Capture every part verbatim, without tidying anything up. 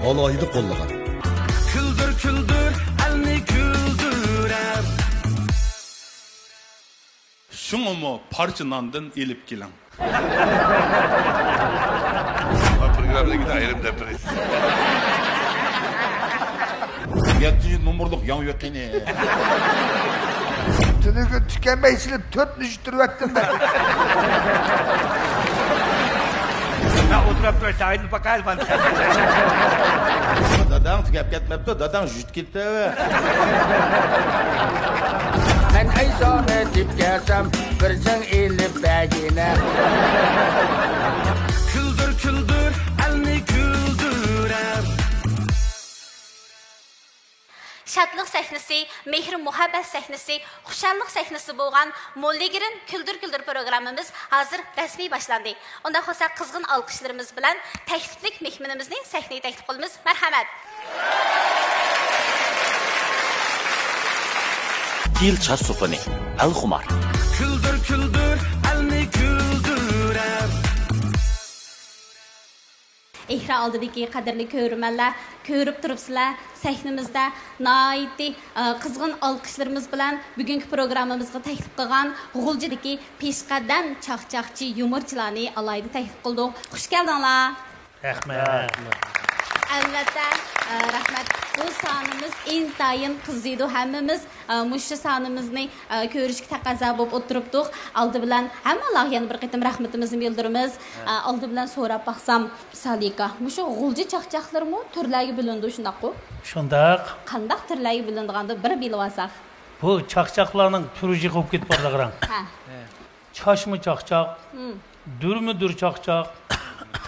ئالاھىدە قوللىغان. كۈلدۈر، كۈلدۈر، ئەلنى كۈلدۈرەر. شۇڭىمۇ پارچە ناندىن ئېلىپ كېلىڭ. بۇ پروگراممىدىكى ئايرىم دەپ بېرىڭ. يەتتىنچى نومۇرلۇق ياڭيۇ قېنى. تۈنۈگۈن تۈكەنمەي ئېچىلىپ تۆت مۇشت تۈرۈۋەتتىم مەن. مەن ئولتۇرۇپ تۇرۇپ سايدىن باقايلى مانا. داداڭ تۈگەپ كەتمەپتۇ، داداڭ ژۇت كېتىۋە. مەن ئەي ساڭا دەپ كەلسەم، بىر جىڭ ئېلىپ بەرگىنە. كۈلدۈر، كۈلدۈر، ئەلنى كۈلدۈرەر. شادلىق سەھنىسى، مېھىر-مۇھەببەت سەھنىسى، خۇشاللىق سەھنىسى بولغان موللىگرىن كۈلدۈر كۈلدۈر پروگراممىمىز ھازىر رەسمىي باشلاندى. ئۇنداق بولسا، قىزغىن ئالقىشلىرىمىز بىلەن تەكلىپلىك مېھمىنىمىزنى سەھنىگە تەكلىپ قىلىمىز. مەرھەمەت! گىل چاچ سوپۇنى، ئەلخۇمار. كۈلدۈر، كۈلدۈر، ئەلنى كۈلدۈرەر. ئېكران ئالدىدىكى قەدىرلىك كۆرۈرمەنلەر، كۆرۈپ تۇرۇپسىلەر، سەھنىمىزدە ناھايىتى، ئە، قىزغىن ئالقىشلىرىمىز بىلەن بۈگۈنكى پروگراممىمىزغا تەكلىپ قىلغان غۇلجىدىكى پېشقەدەم چاقچاقچى يۇمۇرچىلارنى ئالاھىدە تەكلىپ قىلدۇق. خۇش كەلدىڭلار! رەھمەت. ئەلۋەتتە، ئە، رەھمەت. بۇ سانىمىز ئىنتايىن قىزىيدۇ. ھەممىمىز، ئە، مۇشۇ سانىمىزنى، ئە، كۆرۈشكە تەقەززا بولۇپ ئولتۇرۇپتۇق. ئالدى بىلەن ھەممىڭلارغا يەنە بىر قېتىم رەھمىتىمىزنى بىلدۈرىمىز. ھە. ئە، ئالدى بىلەن سوراپ باقسام، سالىكا، مۇشۇ غۇلجا چاقچاقلىرىمۇ تۈرلەرگە بۆلۈنىدۇ، شۇنداققۇ؟ شۇنداق. قانداق تۈرلەرگە بۆلۈنىدىغاندۇ بىر بىلىۋالساق. بۇ چاقچاقلارنىڭ تۈرى جىق بولۇپ كېتىپ بارىدۇ، قاراڭ. ھە. چاچما چاقچاق، مم. دۈرمە دۈر چاقچاق،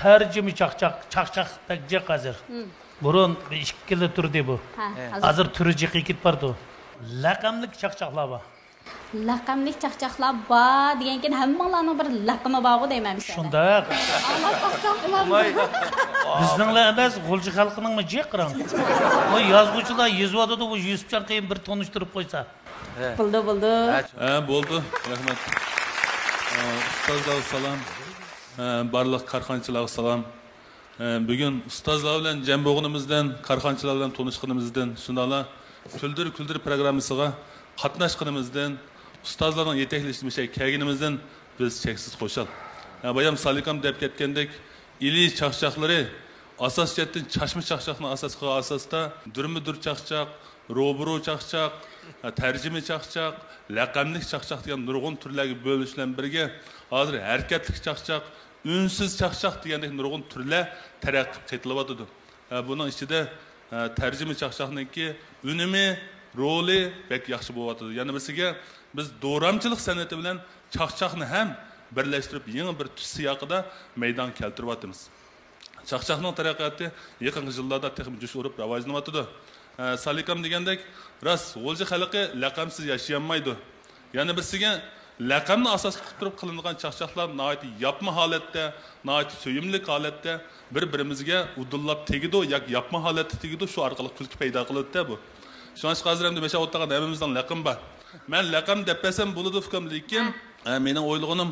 تەرجىمە چاقچاق، چاقچاق بەك جىق ھازىر. مم. بۇرۇن ئىككىلا تۈردى بۇ. ھە، ھە. ھازىر. ھازىر تۈرى جىقىيىپ كېتىپ بارىدۇ. لەقەملىك چاقچاقلار بار. لەقەملىك چاقچاقلار بار دېگەنكىن، ھەممىڭلارنىڭ بىر لەقىمى بارغۇ دەيمەن مىشەدە. شۇنداق. ئاڭلاپ باقساق بولامدۇ؟ بىزنىڭلا ئەمەس، غۇلجا خەلقىنىڭمۇ جىق، قاراڭ. بۇ يازغۇچىلار يېزىۋاتىدۇ، بۇ يۈسۈپجان قېيىن بىر تونۇشتۇرۇپ قويسا. ھە. بولدى، بولدى. ھە، بولدى. رەھمەت. ئە، ئۇستازلارغا سالام. ئە، بارلىق كارخانىچىلارغا سالام. ئە، بۈگۈن ئۇستازلار بىلەن جەم بولغىنىمىزدىن، كارخانىچىلار بىلەن تونۇشقىنىمىزدىن، شۇنداقلا كۈلدۈر كۈلدۈر پروگراممىسىغا قاتناشقىنىمىزدىن، ئۇستازلارنىڭ يېتەكلىشىشىگە كەلگىنىمىزدىن بىز چەكسىز خۇشال. ئە، بايام سالىكام دەپ كەتكەندەك، ئىلى چاقچاقلىرى ئاساسىي جەھەتتىن چاچما چاقچاقنى ئاساس قىلغان ئاساستا، دۈرمە دۈر چاقچاق، روبىرو چاقچاق، تەرجىمە چاقچاق، لەقەملىك چاقچاق دېگەن نۇرغۇن تۈرلەرگە بۆلۈنۈش بىلەن بىرگە، ھازىر ھەرىكەتلىك چاقچاق، ئۈنسىز چاقچاق دېگەندەك نۇرغۇن تۈرلەر تەرەققىي قىلىپ كېتىۋاتىدۇ. ھە، بۇنىڭ ئىچىدە، ھە، تەرجىمە چاقچاقنىڭكى ئۈنۈمى، رولى بەك ياخشى بولۇۋاتىدۇ. يەنە بىرسىگە، بىز دورامچىلىق سەنئىتى بىلەن چاقچاقنى ھەم بىرلەشتۈرۈپ، يېڭى بىر تۈس سىياقىدا مەيدانغا كەلتۈرۈۋاتىمىز. چاقچاقنىڭ تەرەققىياتى يېقىنقى يىللاردا تېخىمۇ جۇش ئۇرۇپ راۋاجلىنىۋاتىدۇ. ئە، سالىكام دېگەندەك، راست، غۇلجا خەلقى لەقەمسىز ياشىيالمايدۇ. يەنە بىرسىگە، لەقەمنى ئاساس قىلىپ تۇرۇپ قىلىنغان چاقچاقلار ناھايىتى ياپما ھالەتتە، ناھايىتى سۆيۈملۈك ھالەتتە بىر-بىرىمىزگە ئۇدۇللاپ تېگىدۇ ياكى ياپما ھالەتتە تېگىدۇ، شۇ ئارقىلىق كۈلكە پەيدا قىلىدۇ-دە بۇ. شۇڭلاشقا ھازىر ئەمدى مەشە ئولتۇرغان ھەممىمىزنىڭ لەقىمى بار. مەن لەقەم دەپ بەرسەم بولىدۇ، ئۇكام، لېكىن، ھە. ئە، مېنىڭ ئويلىغىنىم،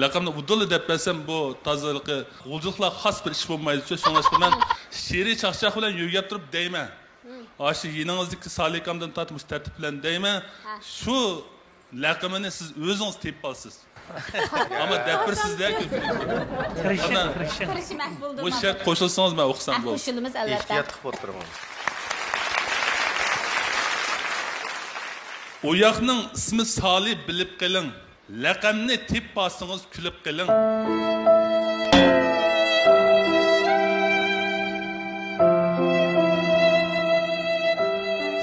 لەقەمنى ئۇدۇللا دەپ بەرسەم، بۇ تازىلىقى غۇلجىلىقلارغا خاس بىر ئىش بولمايدۇچۇ. شۇڭلاشقا مەن شېئىرىي چاقچاق بىلەن يۆگەپ تۇرۇپ دەيمەن. ھە. ئاشۇ يېنىڭىزدىكى سالىكامدىن تارتىپ مۇشۇ تەرتىپ بىلەن دەيمەن. ھە. شۇ لەقىمىنى سىز ئۆزىڭىز تېپىپ ئالىسىز. ئەمما دەپ بېرىسىز-دە. تىرىشىڭ، ئانا، تىرىشىڭ. تىرىشىمەن، بولدى، بۇ شەرت قوشۇلسىڭىز مەن ئوقۇسام. ھە، بولدى. قوشۇلىمىز، ئەلۋەتتە. ئېھتىيات قىلىپ ئولتۇرۇڭ. ئۇ ياقنىڭ ئىسمى سالى، بىلىپ قېلىڭ. لەقەمنى تېپىپ ئالسىڭىز كۈلۈپ قېلىڭ.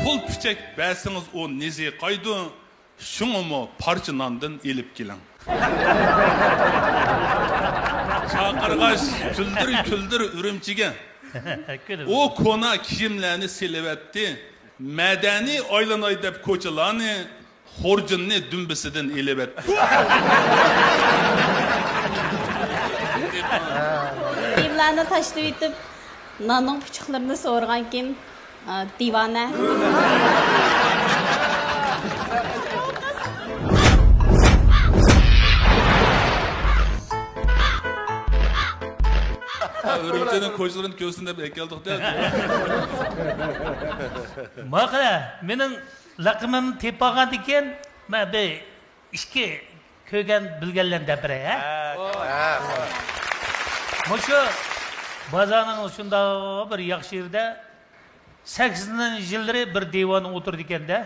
پۇل پۈچەك بەرسىڭىز ئۇ نېزى قايدۇ، شۇڭىمۇ پارچە ناندىن ئېلىپ كېلىڭ. چاقىرغاچ كۈلدۈر كۈلدۈر ئۈرۈمچىگە، ئۇ كونا كىيىملەرنى سېلىۋەتتى. مەدەنىي ئايلىناي دەپ كوچىلارنى، خۇرجۇننى دۈمبىسىدىن ئېلىۋەتتى. كىيىملەرنى تاشلىۋېتىپ، ناننىڭ پۇچۇقلىرىنى سورىغانكىن، ئا، دىۋانە. ئۈرۈمچىنىڭ كوچىلىرىنى كۆرسۇن دەپ ئەكەلدۇق-دە. ماقۇل، مېنىڭ لەقىمىمنى تېپىپ ئالغاندىن كېيىن، مەن بىر ئىككى كۆرگەن بىلگەنلەرنى دەپ بېرەي، ھە؟ ھە. مۇشۇ بازارنىڭ شۇنداق بىر ياخشى يېرىدە سەكسىزىنچى يىللىرى بىر دىۋان ئولتۇرىدىكەن-دە.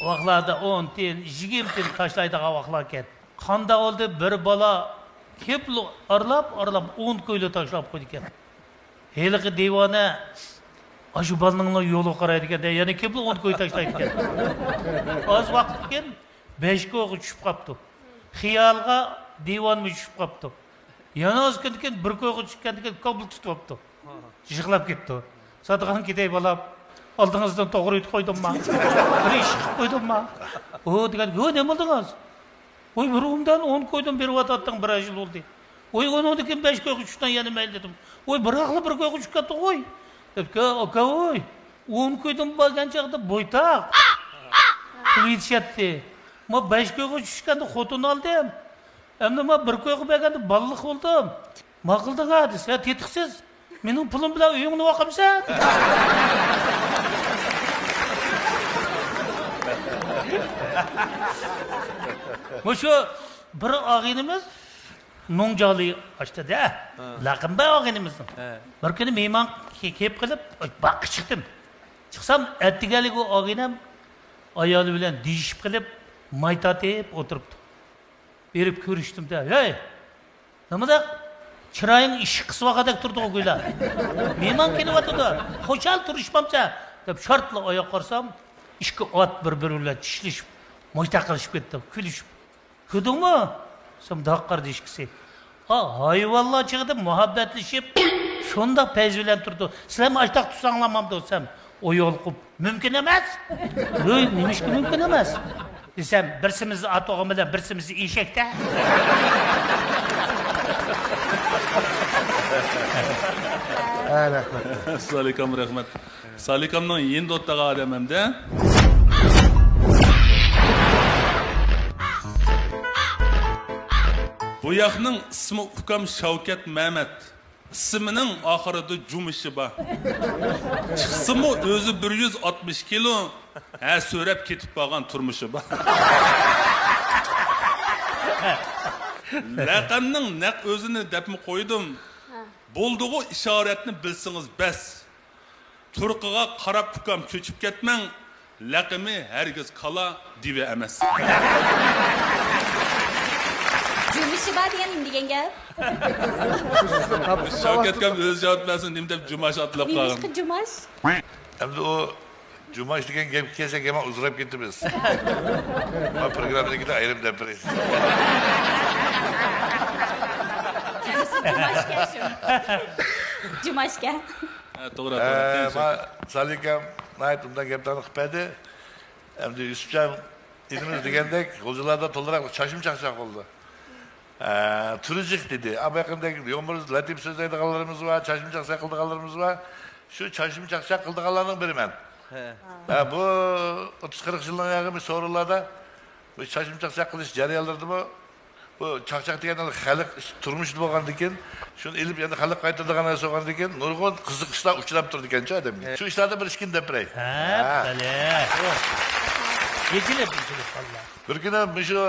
ۋاقلاردا ئون تىيىن، يىگىرمە تىيىن تاشلايدىغان ۋاقلاركەن. قانداق بولدى، بىر بالا كېپىلا ئارىلاپ، ئارىلاپ ئون كويلا تاشلاپ قويىدىكەن. ھېلىقى دىۋانە ئاشۇ بالىنىڭلا يولىغا قارايدىكەن-دە، يەنە كېپىلا ئون كوي تاشلايدىكەن. ئاز ۋاقىتتىن كېيىن بەش كويغا چۈشۈپ قاپتۇ. خىيالىغا دىۋانمۇ چۈشۈپ قاپتۇ. يەنە ئاز كۈندىن كېيىن بىر كويغا چۈشكەندىن كېيىن كابلا تۇتۇپ قاپتۇ. يىغلاپ كېتىپتۇ. سادىغان كېتەي بالام، ئالدىڭىزدىن توغرا ئۆتۈپ قويدۇمما؟ بىر ئىش قىلىپ قويدۇمما؟ ئۇ دېگەن، ھو، نېمە قىلدىڭىز؟ ۋاي، بىر ئومدان ئون كويدىن بېرىۋاتاتتىڭ، بىر يىل بولدى. ۋاي، ئۇنىڭدىن كېيىن بەش كويغا چۈشتۈڭ، يەنە مەيلى دېدىم. ۋاي، بىراقلا بىر كويغا چۈشۈپ كەتتىڭ غوي، دەپكە، ئاكا ۋاي، ئون كويدىن بارغان چاغدا بويتاق پۇل يېتىشەتتى. ما بەش كويغا چۈشكەندە خوتۇن ئالدىم. ئەمدى ما بىر كويغا بەرگەندە بالىلىق بولدۇم. ماقۇل دەڭا دېسە، تېتىقسىز. مېنىڭ پۇلۇم بىلەن ئۆيۈڭنى باقامسەن؟ مۇشۇ بىر ئاغىنىمىز نوڭجالى ئاشتى-دە. ھە. لەقىمى بار ئاغىنىمىزنىڭ. ھە. بىر كۈنى مېھمان كېلىپ قېلىپ، باغقا چىقتىم. چىقسام، ئەتىگەنلىكى ئۇ ئاغىنەم ئايالى بىلەن دېيىشىپ قېلىپ، ماي تارتىپ ئولتۇرۇپتۇ. بېرىپ كۆرۈشتۈم-دە، ھەي! نېمىدەك چىرايىڭ ئىششىق قىسىۋالغاندەك تۇرىدىغۇ گويلا. مېھمان كېلىۋاتىدۇ، خۇشال تۇرۇشمامسەن، دەپ شارتلا ئاياغقا قارىسام، ئىككى ئات بىر-بىرى بىلەن چىشلىشىپ، مۇشتاق قىلىشىپ كەتتى، كۈلۈشۈپ. كۆردۈڭمۇ؟ دېسەم، داق قارىدى ئىككىسى. ھا، ھايۋانلار چېغىدا مۇھەببەتلىشىپ، شۇنداق پەيز بىلەن تۇرىدۇ. سىلەرمۇ ئاشتاق تۇرساڭلار مامدۇ دېسەم، ئۇيالقۇپ، مۇمكىن ئەمەس. ھۆي، نېمىشقا مۇمكىن ئەمەس؟ دېسەم، بىرسىمىزنى ئات ئوغۇم بىلەن بىرسىمىزنى ئېشەكتە. ھە، رەھمەت. سالىكام، رەھمەت. سالىكامنىڭ يېنىدا ئولتۇرغان ئادەم ئەمدى. بۇ ياقنىڭ ئىسمى ئۇكام شاۋكەت مەمەت. ئىسمىنىڭ ئاخىرىدا جۇمۇشى بار. چىقسىمۇ ئۆزى بىر يۈز ئاتمىش كىلو، ھە، سۆرەپ كېتىپ بارغان تۇرمۇشى بار. لەقەمنىڭ نەق ئۆزىنى دەپمۇ قويدۇم. بولدىغۇ، ئىشارەتنى بىلسىڭىز بەس. تۇرقىغا قاراپ ئۇكام چۆچۈپ كەتمەڭ، لەقىمى ھەرگىز كالا دىۋە ئەمەس. جۇمۇشى بار دېگەن نېمە دېگەن گەپ؟ شاۋكەت ئاكام ئۆزى جاۋاب بەرسۇن، نېمە دەپ جۇماش ئاتىلاپ قالغان؟ نېمىشقا جۇماش؟ ئەمدى ئۇ جۇماش دېگەن گەپكە كەلسەك، يامان ئۇزىراپ كېتىمىز. ما پروگراممىدىكىدە ئايرىم دەپ بېرەي. جۇماشكەن شۇ. جۇماشكەن. ھە، توغرا، توغرا. ئە، قىيىن ما سالىكام ناھايىتى ئوبدان گەپلەرنى قىلىپ بەردى. ئەمدى يۈسۈپجان ئىنىمىز دېگەندەك، غۇلجىلاردا تولىراق چاچمۇ چاقچاق بولىدۇ. ئە، تۈرىجىق دېدى. ئا، بۇ يېقىندەك يۇمۇر لەتىپ سۆزلەيدىغانلىرىمىز بار، چاچمۇ چاقچاق قىلىدىغانلىرىمىز بار. شۇ چاچمۇ چاقچاق قىلىدىغانلارنىڭ بىرى مەن. ھە. ھە، بۇ ئوتتۇز قىرىق يىلنىڭ ياقى بىر سورۇنلاردا بۇ چاچمۇ چاقچاق قىلىش جەريانلىرىدىمۇ بۇ چاقچاق دېگەن خەلق ئىش-، تۇرمۇشىدا بولغاندىكىن، شۇنى ئېلىپ يەنە خەلق قايتۇرىدىغان نەرسە بولغاندىكىن، نۇرغۇن قىزىق ئىشلار ئۇچراپ تۇرىدىكەنچۇ ئادەمگە. ھە. شۇ ئىشلاردىن بىر ئىككىنى دەپ بېرەي. ھە، ھە. بەلى. يېچىلىپ، يېچىلىپ، بالىلار. بىر كۈنى مۇشۇ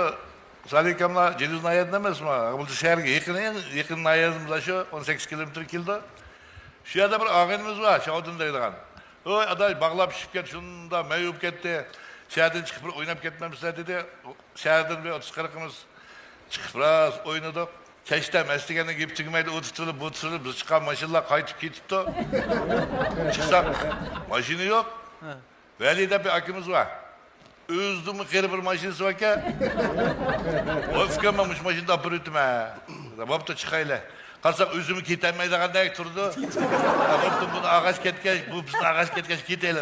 سالىكاملار جېدىز ناھىيەدىن ئەمەسمۇ، بۇ شەھەرگە يېقىن، ئەڭ يېقىن ناھىيەمىز شۇ، ئون سەككىز كىلومېتىر كېلىدۇ. شۇ يەردە بىر ئاغىنىمىز بار، شاۋدۇن دەيدىغان. ۋوي ئاداش، باغلار پىشىپ كەتتى، شۇنداق مەيۈپ كەتتى. شەھەردىن چىقىپ بىر ئويناپ كەتمەمسىلەر دېدى. شەھەردىن بىر ئوتتۇز قىرىقىمىز چىقىپ راست ئوينىدۇق. كەچتە مەستىگەننىڭ گېپى تۈگىمەيدۇ، ئۇ تۇتۇلۇپ، بۇ تۇتۇلۇپ، بىز چىققان ماشىنىلار قايتىپ كېتىپتۇ. چىقساق، ماشىنا يوق. ھە. ۋەلى دەپ بىر ئاكىمىز بار. ئۆزىدىنمۇ قېرى بىر ماشىنىسى باركەن. ۋاي ئۇكام، مەن مۇشۇ ماشىنىدا ئاپىرىۋېتىمەن. بوپتۇ، چىقايلى. قارىساق، ئۆزىمۇ كېتەلمەيدىغاندەك تۇرىدۇ. بوپتۇ، بۇنى ئاغاچ كەتكەچ، بۇ بىزنى ئاغاچ كەتكەچ كېتەيلى.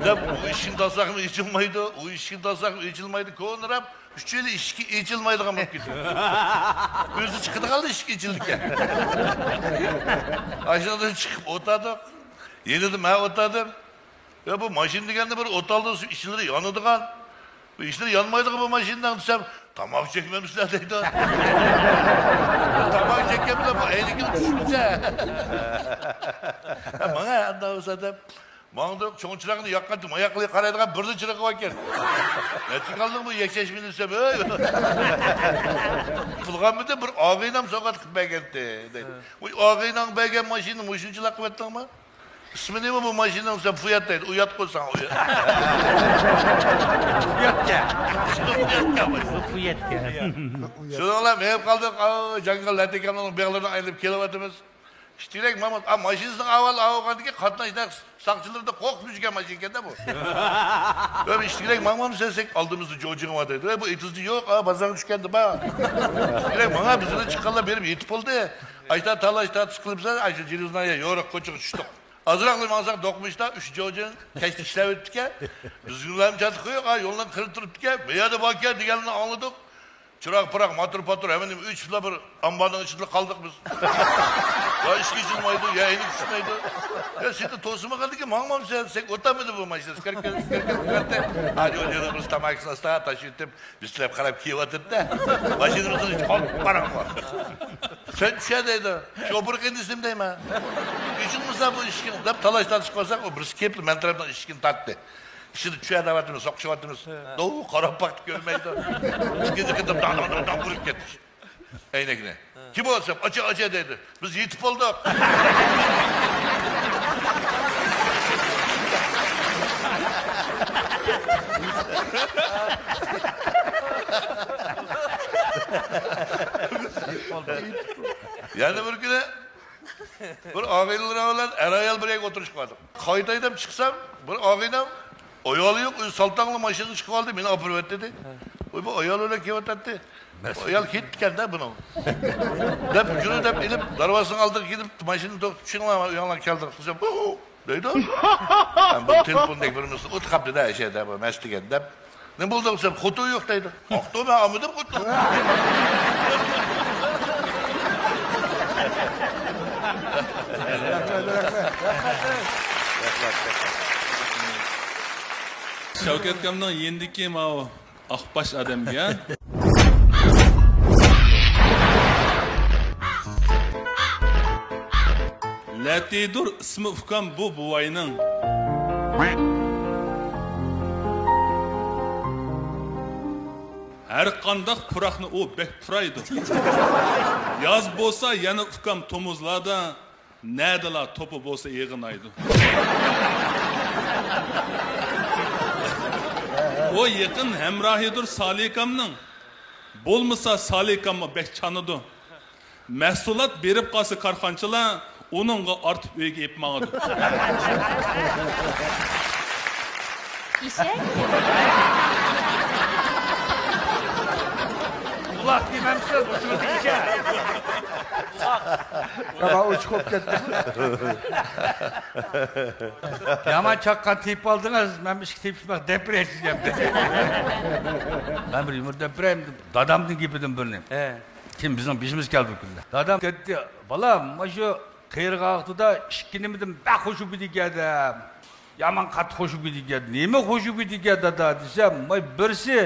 دەپ، ئۇ ئىشىكنى تاسلاقمۇ ئېچىلمايدۇ، ئۇ ئىشىكنى تاسلاقمۇ ئېچىلمايدۇ، كونىراپ، ئۈچىلا ئىشىكى ئېچىلمايدىغان بولۇپ كېتىدۇ. ئۆزى چىقىدىغانلا ئىشىك ئېچىلىدىكەن. ئاشۇنىڭدىن چىقىپ ئولتۇردۇق. يېنىدا مەن ئولتۇردۇم. يا، بۇ ماشىنا دېگەندە بىر ئوت ئالدى، ئىچلىرى يانىدىغان. بۇ ئىچلىرى يانمايدىغان بۇ ماشىنىنىڭ دېسەم، تاماكا چەكمەمسىلەر دەيدۇ. تاماكا چەككەن بىلەن بۇ ئەينىكىنى چۈشۈرمىسە. ماڭا ئانداق بولسا دەپ، ماڭدۇق، چوڭ چىراغنى ياققانتى، ماياقلىرى قارايدىغان بىرلا چىراغ باركەن. نەچچە قالدىڭ بۇ يەكشەشمىنى دېسەم، ھەي. پۇلغانمىدى، بىر ئاغىنەم سوۋغات قىلىپ بەرگەنتى، دەيدۇ. ۋاي، ئاغىنەڭ بەرگەن ماشىنىنى مۇشۇنچىلىك قىلىۋەتتىڭمۇ؟ ئىسمى نېمە بۇ ماشىنىنىڭ دېسەم، فۇيات دەيدۇ. ئۇيات قويساڭ ئۇيات. فۇياتكە. فۇياتكە. فۇياتكە. شۇنىڭ بىلەن مېڭىپ قالدۇق. ئاۋۇ جاڭگال لەتىكەمنىڭ بېغلىرىنى ئايلىنىپ كېلىۋاتىمىز. ئىشتىرەك مامۇت، ئا، ماشىنىسىنىڭ ئاۋۋال ئاۋۇغاندىكى قاتناش ساقچىلىرىدا قورقۇپ يۈرگەن ماشىنا ئىكەندە بۇ. ۋە ئىشتىرەك ماڭمامسەن سەن، ئالدىمىزدا جوجىڭ بار دەيدۇ. ۋە بۇ ئېتىزدا يوق، ئا، بازارغا چۈشكەندە بار. ئىشتىرەك ماڭا، بىزدىن چىققانلار بېرىپ يېتىپ بولدى. ئاشتا تالاش تارتىش قىلىپسەن، ئاشۇ جېلىزنايە يورۇق كوچىغا چۈشتۇق. ئازراقلا ماڭساق دوقمۇشتا ئۈچ جوجىڭ كەچتە ئىشلەپ ئۆتتىكەن. بىزگىلا جاتلىق يوق، ھا، يولنىڭ قىرى تۇرۇپتىكەن. بۇ يەردە باركەن دېگەننى ئاڭلىدۇق. چىراغ پىراق، ماتۇر پاتۇر، ھەممە نېمە ئۆچۈپلا بىر ئامبارنىڭ ئىچىدىلا قالدۇق بىز. يا ئىشىك ئېچىلمايدۇ، يا ئەينىك چۈشمەيدۇ. يا سېنى توسۇمىغاندىكىن ماڭمامسەن، سەن ئولتۇرمىدى بۇ ماشىنىسى. كىرىپ كەلدى، كىرىپ كەلدى، كىرىپ كەلدى. ھا، يول يېنىغا بىر تاماكىسىنى ئاستا تاشلىۋېتىپ، بىز تەرەپ قاراپ كېلىۋاتىدۇ-دە. ماشىنىمىزنىڭ ئىچى قاپقاراڭغۇ. سەن چۈشە دەيدۇ. شوپۇر قېرىندىشىم دەيمەن. ئېچىلمىسا بۇ ئىشىكىڭ دەپ تالاش تارتىش قىلساق، ئۇ بىرسى كېلىپلا مەن تەرەپنىڭ ئىشىكىنى تارتتى. ئىچىدە چۈشە دەۋاتىمىز، سوقۇشۇۋاتىمىز. ھە. داۋۇ قاراپ باقتى، كۆرمەيدۇ. ئىككىنچى قېتىم داڭ، داڭ، داڭ، داڭ ئۇرۇپ كەتتى ئەينەكنى. كىم ئۇ دېسەم، ئاچا، ئاچا دەيدۇ. بىز يېتىپ بولدۇق. يەنە بىر كۈنى بىر ئاغىنىلىرىم بىلەن ئەر-ئايال بىر يەرگە ئولتۇرۇشقا باردۇق. قايتاي دەپ چىقسام، بىر ئاغىنەم ئايالى يوق، ئۆزى سالتاڭلا ماشىنىغا چىقىۋالدى، مېنى ئاپىرىۋەت دېدى. ۋاي، بۇ ئايال بىلەن كېلىۋاتاتتى. بۇ ئايال كېتىپتىكەن-دە بۇنىڭ. دەپ، يۈرە دەپ ئېلىپ، دەرۋازىنىڭ ئالدىغا كېلىپ، ماشىنىنى توختىتىپ، چىڭلا ئۇياڭلار كەلدىڭ دېسەم، ھۇ، ھۇ دەيدۇ. مەن بۇ تېلېفوندەك بىر نېمىسىنى ئۇتۇپ قاپتۇ-دە، ئەشەدە بۇ مەستىگەن دەپ. نېمە بولدى دېسەم، خوتۇن يوق دەيدۇ. ئاقتۇ مەن ئالمىدىم خوتۇن. شەۋكەت ئاكامنىڭ يېنىدىكى ماۋۇ ئاق باش ئادەمگە. لەتىدۇر ئىسمى ئۇكام بۇ بوۋاينىڭ. ھەر قانداق پۇراقنى ئۇ بەك پۇرايدۇ. ياز بولسا يەنە ئۇكام تومۇزلاردا نەدىلا توپا بولسا ئېغىنايدۇ. ئۇ يېقىن ھەمراھىدۇر سالىكامنىڭ. بولمىسا سالىكاممۇ بەك چانىدۇ. مەھسۇلات بېرىپ قالسا كارخانىچىلار ئۇنىڭغا ئارتىپ ئۆيگە ئېلىپ ماڭىدۇ. ئېشەك؟ قۇلاق دېمەمسىز، مۇشۇ ئېشەك. يامان ئوچۇق بولۇپ كەتتى. يامان چاققان تېپىپ ئالدىڭىز، مەن ئىككى تېپىشماق دەپ بېرەي سىزگە. مەن بىر يۇمۇر دەپ بېرەي، دادامنىڭ گېپىدىن بىرنى. ھە. كېيىن بىزنىڭ بېشىمىز كەلدى بۇ كۈندە. دادام دەيتتى، بالام، مانا شۇ قېرىغا ۋاقتىدا ئىككى نېمىدىن بەك خوش بولۇپ كېتىدىكەن دەپ. يامان قاتتىق خوش بولۇپ كېتىدىكەن. نېمە خوش بولۇپ كېتىدىكەن دادا دېسەم، مانا بىرسى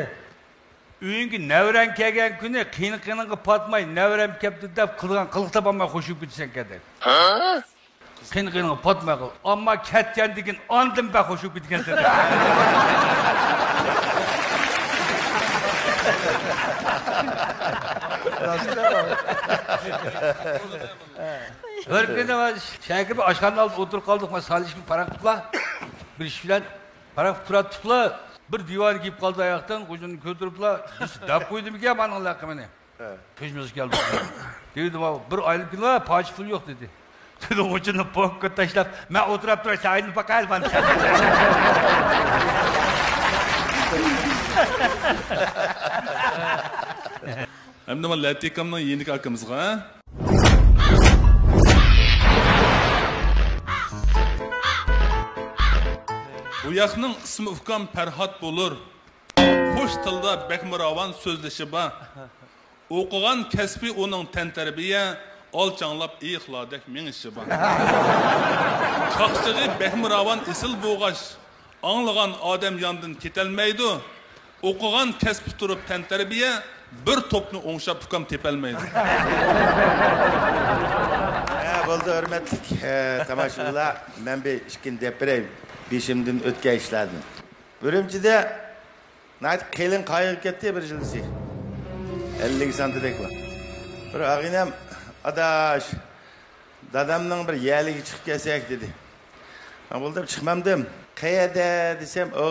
ئۆيۈڭگە نەۋرەڭ كەلگەن كۈنى قېنىڭ قېنىڭغا پاتماي، نەۋرەم كەپتۇ دەپ قىلغان قىلىق تاپالماي خوش بولۇپ كېتىسەنكەن دەيدۇ. ھە؟ قېنىڭ قېنىڭغا پاتماي قال. ئەمما كەتكەندىن كېيىن ئاندىن بەك خوش بولۇپ كېتىدىكەنسەن. بىر كۈنى شەھەرگە بىر ئاشخانا ئالدىدا ئولتۇرۇپ قالدۇق، مانا سالىش بىلەن پاراڭ قىپلا. بىر ئىش بىلەن پاراڭ قىپ تۇراتتۇقلا، بىر دىۋانە كېلىپ قالدى ئاياقتىن، غۇژۇننى كۆتۈرۈپلا، دەپ قويدۇمىكەن مانىڭ لەقىمىنى. ھە. كۆزىمىزگە كەلدى. دېدى، بىر ئايلىنىپ كېلىڭ، پاچە پۇل يوق دېدى. دېدى، غۇژۇننى پوكقا تاشلاپ، مەن ئولتۇراپ تۇراي، سەن ئايلىنىپ باقايلى مانا. ئەمدى مانا لەتىكامنىڭ يېنىدىكى ئاكىمىزغا. بۇ ياقنىڭ ئىسمى ئۇكام پەرھات بولۇر. خوش تىلدا بەكمۇ راۋان سۆزلىشى بار. ئوقۇغان كەسپى ئۇنىڭ تەنتەربىيە، ئالچاڭلاپ ئېيىقلاردەك مېڭىشى بار. چاقچىقى بەكمۇ راۋان ئېسىل بولغاچ، ئاڭلىغان ئادەم ياندىن كېتەلمەيدۇ. ئوقۇغان كەسپى تۇرۇپ تەنتەربىيە، بىر توپنى ئوڭشاپ ئۇكام تېپەلمەيدۇ. ھە، بولدى، ھۆرمەتلىك، ھە، تاماشىبىنلار، مەن بىر ئىككىنى دەپ بېرەي، بېشىمدىن ئۆتكەن ئىشلاردىن. ئۈرۈمچىدە ناھايىتى قېلىن قايىغا كەتتى بىر يىلدىسى. ئەللىك سانتىدەك بار. بىر ئاغىنەم، «ئاداش، دادامنىڭ بىر يەرلىكىگە چىقىپ كەلسەك» دېدى. «ھە، بولدى، چىقمامدىم.» «قەيەردە؟» دېسەم، «ئۇ،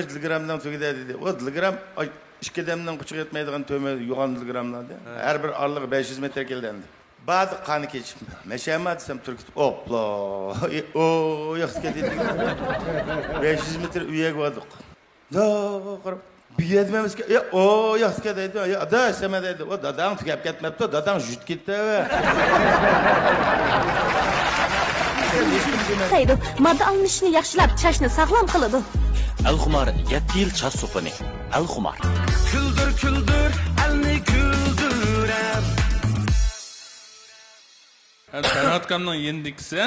تېلېگرامنىڭ تۈۋىدە» دېدى. ئۇ تېلېگرام، ئاي، ئىككى ئادەمنىڭ پۇچىقى يەتمەيدىغان تۆمۈر يوغان تېلېگراملاردا. ھە. ھەر بىر ئارىلىق بەش يۈز مېتىر كېلەمدى. باردۇق قانى كېچىپ. مەشەما دېسەم، تۈركۈت، ئوپلا، ئۇ ياقتا كەتتى. بەش يۈز مېتىر ئۆيگە باردۇق. يا، قاراپ، بۇ يەردە ئەمەسكەن. يا، ئۇ ياقتا دەيدۇ. يا، ئاداش، سەمە دەيدۇ. ئۇ داداڭ تۈگەپ كەتمەپتۇ، داداڭ يۈت كېتىۋە. ئىشلەيدۇ. ماددا ئالمىشىشنى ياخشىلاپ، چاچنى ساغلام قىلىدۇ. ئەلخۇمار يەتتە يىل چاچ سوپۇنى. ئەلخۇمار. كۈلدۈر، كۈلدۈر، ئەلنى كۈلدۈرەر. ھە، پەرھات ئاكامنىڭ يېنىدىكىسى.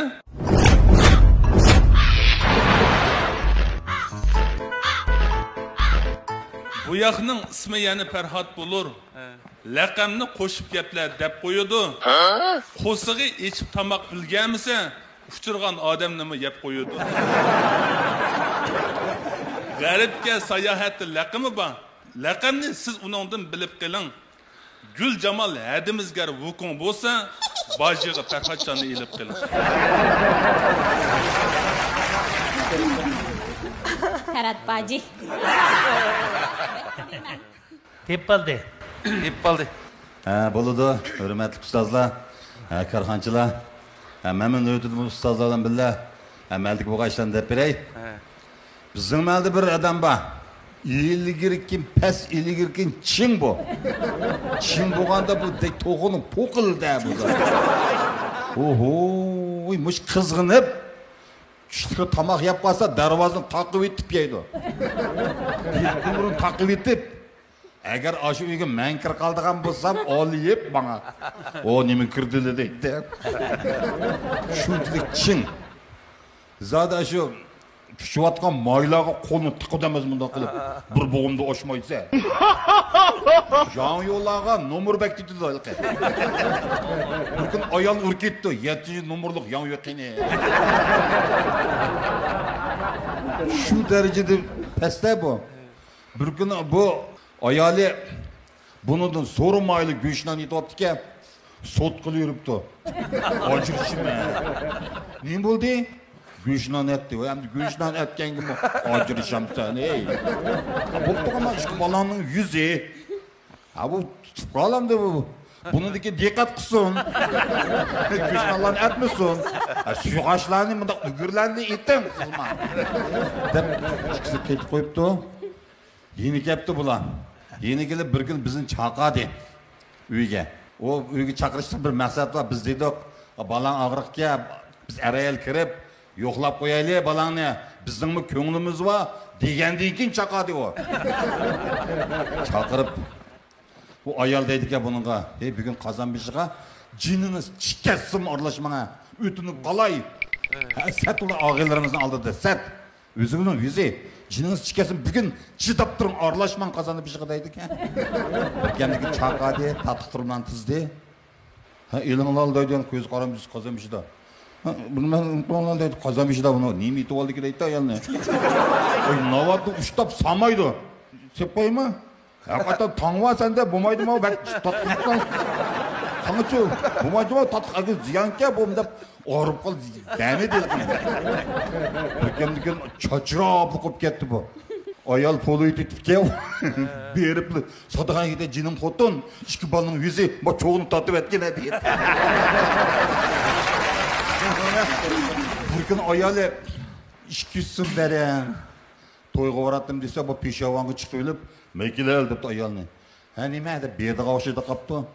بۇ ياقنىڭ ئىسمى يەنە پەرھات بولۇر. ھە. لەقەمنى قوشۇپ گەپلەر دەپ قويىدۇ. ھە؟ قورسىقى ئېچىپ تاماق ئۈلگەرمىسە، ئۇچرىغان ئادەمنىمۇ يەپ قويىدۇ. غەربكە ساياھەتتە لەقىمى بار. لەقەمنى سىز ئۇنىڭدىن بىلىپ قېلىڭ. گۈلجامال ھەدىمىزگەر ۋۇكۇڭ بولسا، باجىغا پەرھاتجاننى ئېلىپ قېلىڭ. پەرھات باجى. تېپىپ قالدى. تېپىپ قالدى. ھە، بولىدۇ، ھۆرمەتلىك ئۇستازلار، ھە، كارخانىچىلار، ھە، مەنمۇ نۆۋىتىدە ئۇستازلار بىلەن بىللە، ھە، مەلىكە بولغان ئىشلارنى دەپ بېرەي. ھە. بىزنىڭ مەھەللىدە بىر ئادەم بار. ئىلگىرىكىن پەس، ئىلگىرىكىن چىڭ بۇ. چىڭ بولغاندا بۇ دەك توخۇنىڭ پوقىلىدە بۇ. ئوھوي، مۇش قىزغىنىپ، چۈشلۈك تاماق يەپ قالسا، دەرۋازىنى تاقىۋېتىپ يەيدۇ. يېتىنلىرىنى تاقىۋېتىپ، ئەگەر ئاشۇ ئۆيگە مەن كىرىپ قالىدىغان بولسام، ئالىيىپ ماڭا، «ئۇ نېمە كىردى؟» دەيدۇ. شۇنچىلىك چىڭ. زادى شۇ پىشىۋاتقان مايلارغا قولنى تىقىدۇ ئەمەس مۇنداق قىلىپ، بىر بوغۇمدا ئوشمايسەن. ياڭيۇلارغا نومۇر بەك تېتىدۇ ھېلىقى. بىر كۈنى ئايال ئۇرۇپ كېتىپتۇ، يەتتىنچى نومۇرلۇق ياڭيۇ قېنى. شۇ دەرىجىدە پەستە بۇ. بىر كۈنى بۇ ئايالى بۇنىڭدىن سورىمايلا گۆشنان ئېتىۋاپتىكەن، سوتقىلى يۈرۈپتۇ. ئاجرىشىمەن. نېمە بولدى؟ گۆشنان ئەتتى. ۋاي، ئەمدى گۆشنان ئەتكەنگىمۇ ئاجرىشامسەن، ھەي. بولۇپتۇ، ئەمما ئىككى بالامنىڭ يۈزى. ھا، بۇ پۇقرالامدۇ بۇ؟ بۇنىڭدىكى دىققەت قىلسۇن. گۆشنانلارنى ئەتمىسۇن. ھە، سۇيۇقئاشلارنى، مۇنداق ئۈگۈرلەرنى ئېتىڭ، سىزمۇ. دەپ، ئىككىسى كېتىپ قويۇپتۇ. يېنى كەپتۇ بۇلار. يېنى كېلىپ بىر كۈنى بىزنى چاقىردى ئۆيگە. ئۇ ئۆيگە چاقىرىشتا بىر مەقسەت بار. بىز دېدۇق، «بالاڭ ئاغرىقكەن، بىز ئەر-ئايال كىرىپ يوقلاپ قويايلى بالاڭنى، بىزنىڭمۇ كۆڭلىمىز بار» دېگەندىن كېيىن چاقىردى ئۇ. چاقىرىپ، ئۇ ئايال دەيدىكەن بۇنىڭغا، «ھەي، بۈگۈن قازان بېشىغا جېنىڭىز چىقسۇن ئارىلاشماڭ ھە، ئۆتۈنۈپ قالاي. ھە، سەت ئۇلار ئاغىنىلىرىڭىزنىڭ ئالدىدا، سەت. ئۆزىڭىزنىڭ يۈزى، جېنىڭىز چىقسۇن، بۈگۈن چىداپ تۇرۇڭ، ئارىلاشماڭ قازان بېشىغا» دەيدىكەن. بىر كەمدىكىن چاقىردى، تاتلىق تۇرمىنى تىزدى. «ھە، ئېلىڭلار» دەيدىغان، كۆز قارامسىز قازان بېشىدا. «ھە، بۇنى مەن ئۇنتۇۋالغان» دەيدۇ، قازان بېشىدا بۇنى نېمە ئېتىۋالدىكى دەيدۇ ئايالنى. ئەي، ناۋادا ئۇشتاپ سامايدۇ. سېلىپ قويما. ھەقىقەتەن تاڭ بار سەندە، بولمايدىمۇ؟ بەك تاتلىق. ساڭىچۇ، بولمايدىمۇ؟ تاتلىق ئەگەر زىيانكەن بۇ دەپ ئاغرىپ قال، دەمىدى. بىر كەمدىكىن چاچراپ قوپ كەتتى بۇ. ئايال پولۇ يېتىپكەن. بېرىپلا، «سادىغان يېتە جېنىم خوتۇن، ئىككى بالىنىڭ يۈزى، ما چوغنى تارتىۋەتكىن» دېدى. بىر كۈنى ئايالى، «ئىككى يۈز سوم بېرىڭ، تويغا باراتتىم» دېسە، بۇ پېشاۋانغا چىقىۋېلىپ، «مەيكىلەل» دەپتۇ ئايالنى. «ھە، نېمە؟» دەپ بېرىدىغان ئوخشايدۇ قاپتۇ.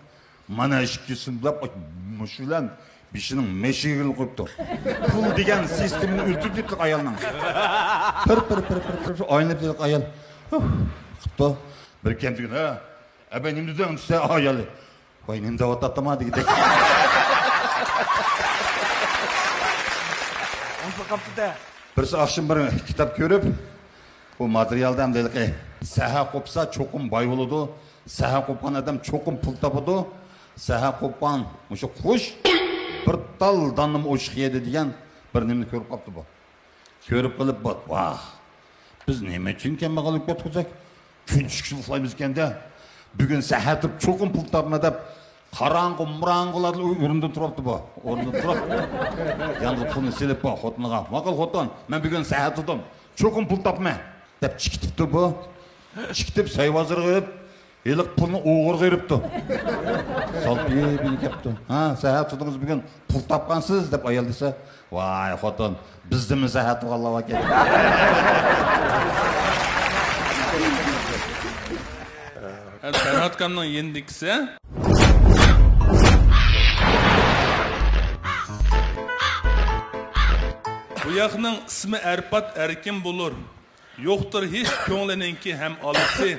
«مانا ئىككى يۈز سوم» دەپ، مۇشۇ بىلەن بېشىنىڭ مەشىگىنى قويۇپتۇ. پۇل دېگەن سىستېمىنى ئۆلتۈردى ئايالنىڭ. پىر، پىر، پىر، پىر، پىر، پىر ئايلىنىپ ئايال. «ھۇھ» قىپتۇ. بىر كەمدىكىن، «ھە، ئەبەي نېمە دېدىڭ؟» دېسە، ئايالى، «ۋاي، نېمە دەۋاتاتتىما» دېگۈدەك. ئۇنتۇلۇپ قاپتۇ-دە. بىرسى ئاخشىمى بىر كىتاب كۆرۈپ، بۇ ماتېرىيالدا ئەمدى ھېلىقى سەھەر قوپسا چوقۇم باي بولىدۇ، سەھەر قوپقان ئادەم چوقۇم پۇل تاپىدۇ. سەھەر قوپقان مۇشۇ قۇش بىر تال داننىمۇ ئوشۇق يەيدۇ دېگەن بىر نېمىنى كۆرۈپ قاپتۇ بۇ. كۆرۈپ قېلىپ بۇ، ۋاھ، بىز نېمە ئۈچۈن كەمبەغەللىككە پەتكۈزەك؟ كۈن چۈشكىچە ئۇخلايمىزكەن-دە. بۈگۈن سەھەر تۇرۇپ چوقۇم پۇل تاپىمەن دەپ، قاراڭغۇ مۇراڭغۇلاردا ئورنىدىن تۇرۇپتۇ بۇ. ئورنىدىن تۇرۇپ، يانغا پۇلنى سېلىپ بۇ خوتۇنىغا، ماقۇل خوتۇن، مەن بۈگۈن سەھەر تۇردۇم، چوقۇم پۇل تاپىمەن، دەپ چىقىپ كېتىپتۇ بۇ. چىقىپ كېتىپ سەي بازىرىغا بېرىپ، ھېلىقى پۇلنى ئوغرىغا بېرىپتۇ. سالپىيىپ يېنىپ كەپتۇ. ھە، سەھەر تۇردىڭىز بۈگۈن، پۇل تاپقانسىز، دەپ ئايال دېسە، ۋاي خوتۇن، بىزدىنمۇ سەھەر تۇرغانلار باركەن. ھە، پەرھات ئاكامنىڭ يېنىدىكىسى. بۇ ياقنىڭ ئىسمى ئەرپات ئەركىن بولۇر. يوقتۇر ھېچ كۆڭلىنىڭكى ھەم ئالىسى.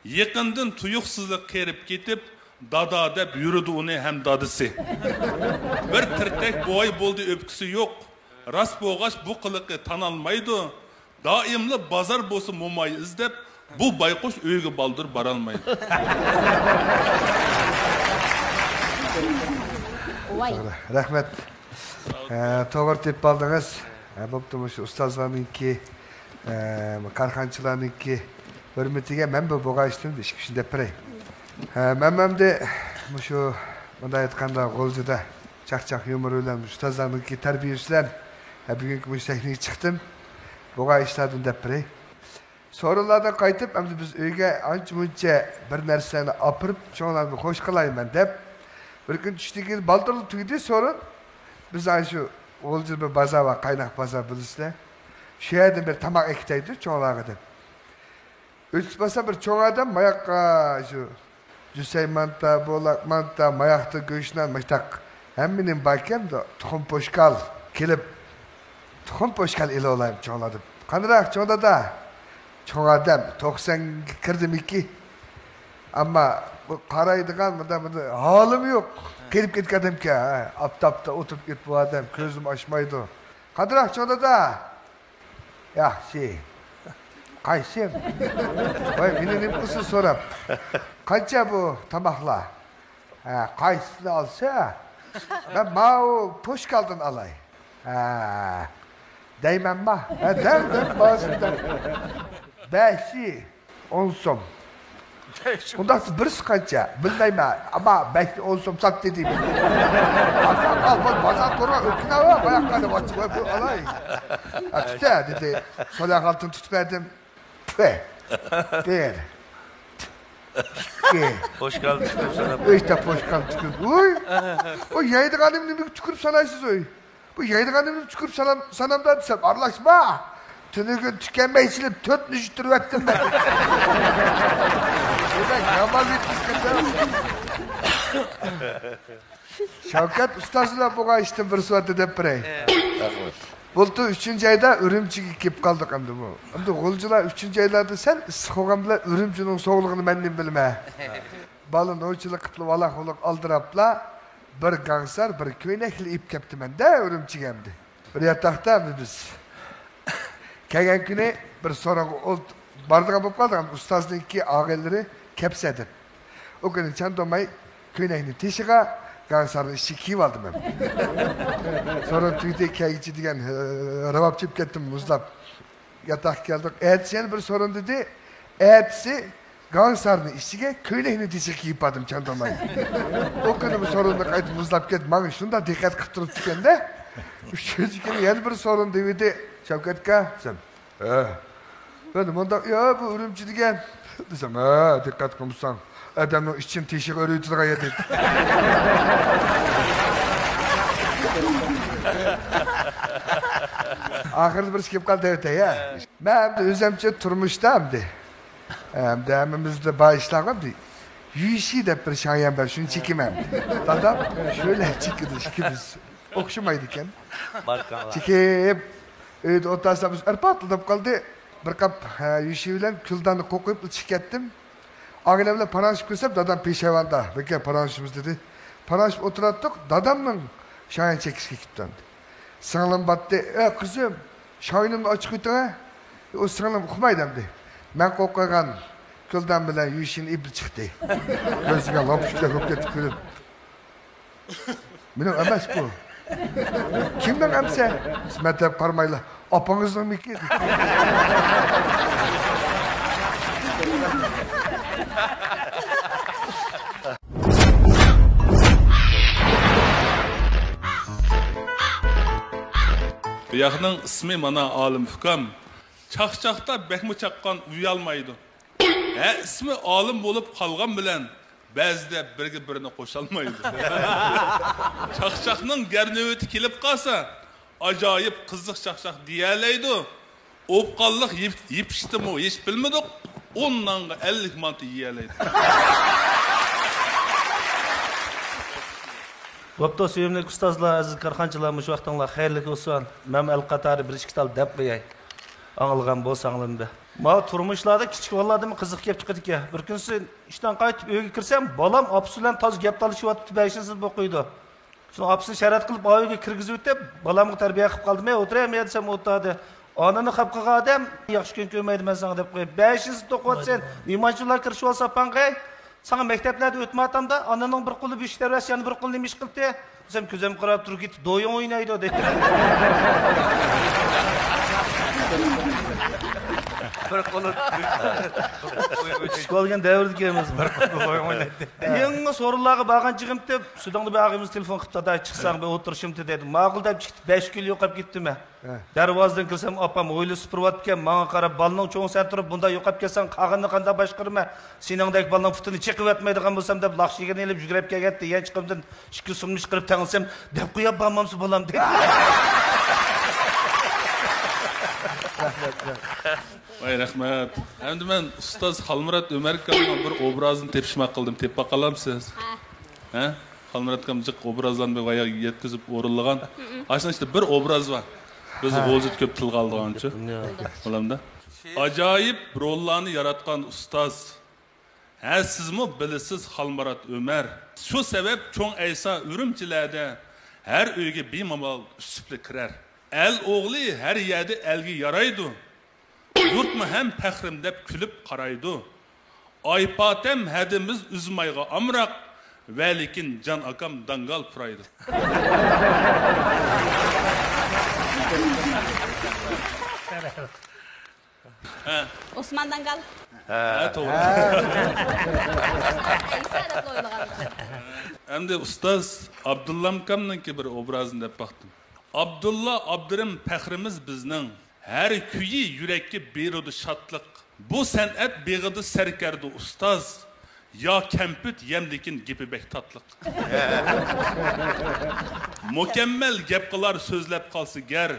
يېقىندىن تۇيۇقسىزلا قېرىپ كېتىپ، دادا دەپ يۈرىدۇ ئۇنى ھەم دادىسى. بىر تىرتەك بوۋاي بولدى ئۆپكىسى يوق. راست بولغاچ بۇ قىلىقى تانالمايدۇ. دائىملا بازار بولسا موماي ئىزدەپ، بۇ بايقۇش ئۆيگە بالدۇر بارالمايدۇ. ۋاي. رەھمەت. ئە، توغرا تېپىپ ئالدىڭىز. ئە، بوپتۇ، مۇشۇ ئۇستازلارنىڭكى، ئە، كارخانىچىلارنىڭكى ھۆرمىتىگە مەن بۇ بولغان ئىشتىن ئىككى ئۈچنى دەپ بېرەي. ئە، مەن ئەمدى مۇشۇ، مۇنداق ئېيتقاندا، غۇلجىدا چاقچاق يۇمۇرى بىلەن، مۇشۇ ئۇستازلارنىڭكى تەربىيىسى بىلەن، ئە، بۈگۈنكى مۇشۇ سەھنىگە چىقتىم. بولغان ئىشلاردىن دەپ بېرەي. سورۇنلاردىن قايتىپ، ئەمدى بىز ئۆيگە ئانچە-مۇنچە بىر نەرسىلەرنى ئاپىرىپ، چوڭلارنى خوش قىلايمەن دەپ، بىر كۈن چۈشتىن كېيىن بالدۇرلا تۈگىدى سورۇن. بىز ئاشۇ غۇلجىدا بىر بازار بار، قايناق بازار بىلىسىلەر. شۇ يەردىن بىر تاماق ئەكېتەيدۇ چوڭلارغا دەپ. ئۆتۈپ بارسام، بىر چوڭ ئادەم ماياققا شۇ جۈسەي مانتا، بولاق مانتا، ماياقتا گۆشنان، مۇشتاق ھەممە نېمە باركەن، تۇخۇم پوشكال كېلىپ، تۇخۇم پوشكال ئېلىۋالايمۇ چوڭلار دەپ. قانداق چوڭ دادا؟ چوڭ ئادەم، توقسانغا كىردىمىكى. ئەمما بۇ قارايدىغان، مۇنداق، مۇنداق ھالىمۇ يوق. قېرىپ كەتكەن ئادەمكەن، ھە، ئاپتاپتا ئولتۇرۇپ كېتىپ بۇ ئادەم، كۆزىمۇ ئاچمايدۇ. قانداق چوڭ دادا؟ ياخشى. قايسى؟ ۋاي، مېنى نېمە قىلسۇن سوراپ. قانچە بۇ تاماقلار؟ ھە، قايسىسىنى ئالسا؟ مەن ماۋۇ پوشكالدىن ئالاي. ھە، دەيمەنما؟ ھە، دەڭ، دەڭ، بارسىن، دەڭ. بەشى ئون سوم. ئۇنداقتا بىرسى قانچە؟ بىلمەيمەن، ئەمما بەشنى ئون سوم سات دېدى. ئاسان ئال، بول، بازار تورغا ئۆتكىنەۋە، باياققا دەپ ئاچچىق بۇ ئالاي. ئە، تۇتە دېدى. سولاق ئالتۇن تۇتۇپ بەردىم. پۈ. بىر. ئىككى. پوشكال تۈكۈرۈپ ساناپ. ئۈچ تا پوشكال تۈكۈرۈپ. ۋوي. ئۇ يەيدىغاننى نېمىگە تۈكۈرۈپ سانايسىز ئۆي؟ بۇ يەيدىغاننى تۈكۈرۈپ سانام-، سانامدا دېسەم، ئارىلاشما! تۈنۈگۈن تۈكەنمەي سېلىپ، تۆت مۇشت تۈرۈۋەتتىم مەن. دېمەك، يامان يېتىشكەندە. شەۋكەت ئۇستاز بىلەن بولغان ئىشتىن بىر سوئال دەپ بېرەي. بۇلتۇر ئۈچىنچى ئايدا ئۈرۈمچىگە كېلىپ قالدۇق ئەمدى بۇ. ئەمدى غۇلجىلار ئۈچىنچى ئايلاردا سەل ئىسسىق بولغان بىلەن ئۈرۈمچىنىڭ سوغۇقلۇقىنى مەن نېمە بىلىمەن. بالا نوچىلىق قىپلا، ۋالاق-ۋۇلۇق ئالدىراپلا، بىر گاڭسار، بىر كۆينەكلا ئېلىپ كەپتىمەن-دە ئۈرۈمچىگە ئەمدى. بىر ياتاقتا ئەمدى بىز. كەلگەن كۈنى بىر سورۇنغا ئولت-، بارىدىغان بولۇپ قالدۇق، ئەمدى ئۇستازنىڭكى ئاغىنىلىرى كەپسە دەپ. ئۇ كۈنى چاندۇرماي كۆينەكنى تېشىغا، گاڭسارنى ئىچىگە كىيىۋالدىم مەن. سورۇن تۈگىدى، كەلگۈچى دېگەن، راۋاب چېپىپ كەتتىم، مۇزلاپ. ياتاققا كەلدۇق. ئەتىسى يەنە بىر سورۇن دېدى. ئەتىسى گاڭسارنى ئىچىگە، كۆينەكنى تېشىغا كىيىپ باردىم چاندۇرماي. ئۇ كۈنى بۇ سورۇننى قايتا مۇزلاپ كەتتى. ماڭا شۇنداق دىققەت قىلىپ تۇرۇپتىكەن-دە. ئۈچىنچى كۈنى يەنە بىر سورۇن دېۋىدى. شەۋكەتكە دېسەم، ھە. مەن مۇنداق، يا، بۇ ئۈرۈمچى دېگەن. دېسەم، ھە، دىققەت قىلمىساڭ، ئادەمنىڭ ئىچىنى تېشىغا ئۆرۈۋېتىدىغان يەر دېدى. ئاخىرىدا بىرسى كېلىپ قالدى، دەۋېتەي، ھە. مەن ئەمدى ئۆزەمچە تۇرمۇشتا ئەمدى. ئەمدى ھەممىمىزدە بار ئىشلار بار ئەمدى. يۈيشى دەپ بىر شايەن بار، شۇنى چېكىمەن. دادام شۆلە چېكىدۇ، ئىككىمىز. ئوخشىمايدىكەن. ماركاڭلار. چېكىپ، ئۆيدە ئولتۇرسام، بىز ئەرپاتلا دەپ قالدى. بىر قاپ، ھە، يۈشى بىلەن كۈلداننى قوقۇپ چىقىپ كەتتىم. ئاغىنەم بىلەن پاراڭلىشىپ كۆرسەم، دادام پېشايۋاندا. بىكەر پاراڭلىشىمىز دېدى. پاراڭلىشىپ ئولتۇراتتۇق، دادامنىڭ شايەن چېكىشكە كېتىپتۇ ئەمدى. سىڭلىم باتتى، ئە، قىزىم، شايىنىمنى ئاچىقىۋېتىڭە. ئۇ سىڭلىم ئۇقمايدۇ ئەمدى. مەن قوقۇغان گۈلدان بىلەن يۈشىن ئىبلىس چىقتى. كۆزىگە لامپۇچكا كۆپ كېتىپ كۈلۈپ. مېنىڭ ئەمەس بۇ. كىمنىڭ ئەمسە؟ مەن دەپ قارىمايلا، ئاپىڭىزنىڭمىكى؟ بۇ ياقنىڭ ئىسمى مانا ئالىم ئۇكام. چاقچاقتا بەكمۇ چاققان ئۇيالمايدۇ. ھە، ئىسمى ئالىم بولۇپ قالغان بىلەن بەزىدە بىرگە بىرنى قوشالمايدۇ. چاقچاقنىڭ گەر نۆۋىتى كېلىپ قالسا، ئاجايىپ قىزىق چاقچاق دېيەلەيدۇ. ئوپقانلىق يېپ-، يېپىشتىمۇ ھېچ بىلمىدۇق، ئون نانغا ئەللىك مانتا يېيەلەيدۇ. بوپتۇ، سۆيۈملۈك ئۇستازلار، ئەزىز كارخانىچىلار، مۇشۇ ۋاقتىڭلار خەيرلىك بولسۇن. مەن ئەل قاتارى بىر ئىككى تال دەپ قوياي. ئاڭلىغان بولساڭلىمدى. ماۋۇ تۇرمۇشلاردا كىچىك بالىلاردىمۇ قىزىق گەپ چىقىدىكەن. بىر كۈنسى ئىشتىن قايتىپ ئۆيگە كىرسەم، بالام ئاپىسى بىلەن تاز گەپ تالىشىۋاتىپتۇ، بەشىنچى سىنىپتا ئوقۇيدۇ. شۇڭا ئاپىسىنى شەرەت قىلىپ ئاۋۇ ئۆيگە كىرگۈزۈۋېتىپ، بالامغا تەربىيە قىلىپ قالدىم، ھەي، ئولتۇر ھە، مەيەدە سەن ئولتۇر دە. ئانىنى خەپ قىلغان ئادەم ياخشى كۈن كۆرمەيدۇ، مەن ساڭا دەپ قويۇپ. بەشىنچى سىنىپتا ئوقۇۋاتىسەن، مېھمانچىلار كىرىشىۋالسا ئاپاڭغا، ساڭا مەكتەپلەردە ئۆتمەتامدا، ئانىنىڭ بىر قولى بۆشۈك دەرۋەزە، يەنە بىر قولى نېمە ئىش قىلدى؟ دېسەم، كۆزۈم قاراپ تۇرۇپ كېتىپ، دويۇڭ ئوينايدۇ، دەيدۇ. بىر قولى كىچىك بولغان دەۋردىكەنمىز. بىر قولى دويۇڭ ئوينايدۇ. يېڭى سورۇنلارغا بارغان چېغىمدا، سۈدۈڭدە بىر ئاغىمىز تېلېفون قىپتۇ، دادا، چىقساڭ بىر ئولتۇرۇشۇمتى دېدى. ماقۇل دەپ چىقىپ، بەش كۈن يوقاپ كېتىپتىمەن. ھە. دەرۋازىدىن كىرسەم، ئاپام ھويلا سۈپۈرۈۋاتىدىكەن. ماڭا قاراپ، بالىنىڭ چوڭى سەن تۇرۇپ، بۇنداق يوقاپ كەتسەڭ، قالغىنىنى قانداق باشقۇرىمەن؟ سېنىڭدەك بالىنىڭ پۇتىنى چېقىۋەتمەيدىغان بولسام دەپ، لاخشىگىنى ئېلىپ يۈگۈرۈپ كەلگەنتى. يەنە چىقىمدىن ئىككى سومنى چىقىرىپ تەڭلىسەم، دەپ قويۇپ بارمامسىز، بالام، دېدى. ۋاي، رەھمەت. ئەمدى مەن ئۇستاز خالمۇرات ئۆمەر ئاكامنىڭ بىر ئوبرازىنى تېپىشماق قىلدىم. تېپىپ باقالامسىز؟ ھە. ھە؟ خالمۇرات ئاكام جىق ئوبرازلارنى بىر بايا يەتكۈزۈپ ئورۇنلىغان. ئاشۇنىڭ ئىچىدە بىر ئوبراز بار. بىز غۇلجىدا كۆپ تىلغا ئالىدىغانچۇ. بولامدا. ئاجايىپ روللارنى ياراتقان ئۇستاز. ھە، سىزمۇ بىلىسىز خالمۇرات ئۆمەر. شۇ سەۋەب چوڭ ئەيسا ئۈرۈمچىلەردە ھەر ئۆيگە بىمالال ئۈسۈپلا كىرەر. ئەل ئوغلى ھەر يەردە ئەلگە يارايدۇ. يۇرتمۇ ھەم پەخرىم دەپ كۈلۈپ قارايدۇ. ئايپاتەم ھەدىمىز ئۈزمايغا ئامراق، ۋەلىكىن جان ئاكام داڭگال پۇرايدۇ. ھە. ئوسمان داڭگال. ھە، توغرا. ئەيسا دەپلا ئويلىغان. ئەمدى ئۇستاز ئابدۇللامكامنىڭكى بىر ئوبرازىنى دەپ باقتىم. ئابدۇللا ئابدۇرېھىم پەخرىمىز بىزنىڭ. ھەر كۈيى يۈرەككە بېرىدۇ شادلىق. بۇ سەنئەت بېغىدا سەركەردە ئۇستاز. يا كەمپۈت يەم، لېكىن گېپى بەك تاتلىق. مۇكەممەل گەپ قىلار سۆزلەپ قالسا گەر.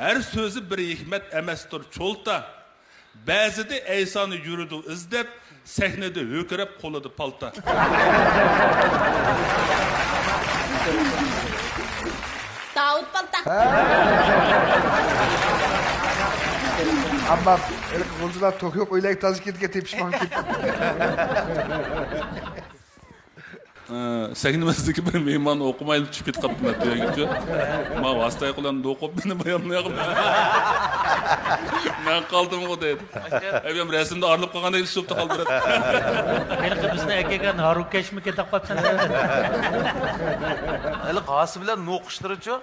ھەر سۆزى بىر ھېكمەت ئەمەستۇر چولتا. بەزىدە ئەيسانى يۈرىدۇ ئىزدەپ، سەھنىدە ھۆركىرەپ قولىدا پالتا. داۋۇت پالتا. ئەمما ھېلىقى غۇلجىلار توك يوق ئۆيلەرگە تازا كېتىدىكەن، تېپىشماڭ كېتىپ. ئە، سەھنىمىزدىكى بىر مېھمان ئوقۇمايلا چۈشۈپ كېتىپ قاپتۇ مەتبىئەگىچۇ. ما ۋاسىتە قىلان ئوقۇپ مېنى بايانلايقمۇ؟ مەن قالدىمغۇ دەيدۇ. ئەبىيام رەسىمدە ئارىلىپ قالغاندەك چۈشۈپتۇ قالدى بىراز. ھېلىقى بىزنى ئەكەلگەن ھارۇكەشمۇ كېتىپ قاپسەن. ھېلىقى ھاسى بىلەن نوقۇشلىرىچۇ؟